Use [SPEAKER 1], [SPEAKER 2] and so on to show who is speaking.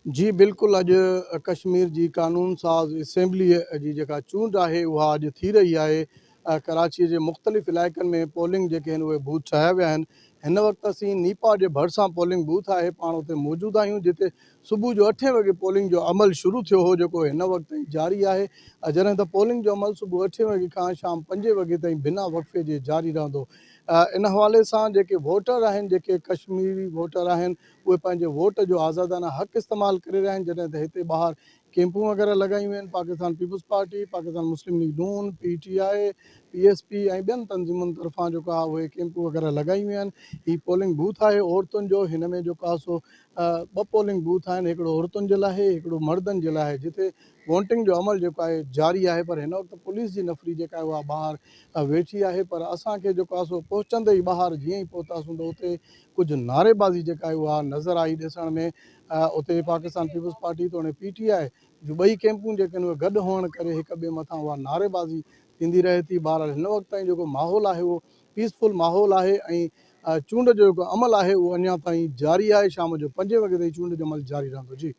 [SPEAKER 1] جي بلڪل اڄ ڪشمير جي قانون ساز اسيمبلي جي جيڪا چونڊ آهي اها اڄ ٿي رهي آهي ڪراچي جي مختلف علائقن ۾ پولنگ جيڪي آهن اهي بوٿ ٺاهيا ويا آهن هن وقت اسين نيپا جي ڀرسان پولنگ بوٿ آهي پاڻ اتي موجود آهيون جتي صبح جو اٺين وڳي پولنگ جو عمل شروع ٿيو هو جيڪو هن وقت تائين جاري آهي جڏهن ته پولنگ جو عمل صبح اٺين وڳي کان شام پنجين وڳي تائين بنا وقفي جي جاري رهندو ان حوالي سان جيڪي ووٽر آهن جيڪي ڪشميري ووٽر آهن اهي پنهنجي ووٽ جو آزادانه حق استعمال ڪري رهيا آهن جڏهن ته هتي ٻاهر ڪيمپون وغيره لڳايون ويون آهن Pakistan Peoples Party, Pakistan Muslim League Noon, P T I, P S P ۽ ٻين تنظيمن طرفان جيڪو آهي اهي ڪيمپون وغيره لڳايون ويون آهن هي پولنگ بوٿ آهي عورتن جو هن ۾ جيڪو آهي سو ٻه پولنگ بوٿ آهن هڪڙو عورتن جي لاء آهي هڪڙو مردن جي لاء آهي جتي ووٽنگ جو عمل جيڪو آهي جاري آهي پر هن وقت پوليس جي نفري جيڪا آهي اها ٻاهر ويٺي آهي پر اسان کي جيڪو آهي سو پهچندي ئي ٻاهر جيئن ئي پهتاسون ته اتي ڪجهه نعريبازي جيڪا آهي اها نظر آئي ڏسڻ ۾ اتي پاڪستان پيپلز پارٽي توڻي پي ٽي آء جون ٻئي ڪيمپون جيڪي آهن اهي گڏ هئڻ ڪري هڪ ٻئي مٿان اها نعريبازي ٿيندي رهي ٿي بهرحال هن وقت تائين جيڪو ماحول آهي اهو پيسفل ماحول آهي ۽ چونڊ جو جيڪو عمل آهي اهو اڃا تائين جاري آهي شام جو پنجين وڳي تائين چونڊ جو عمل جاري رهندو جي.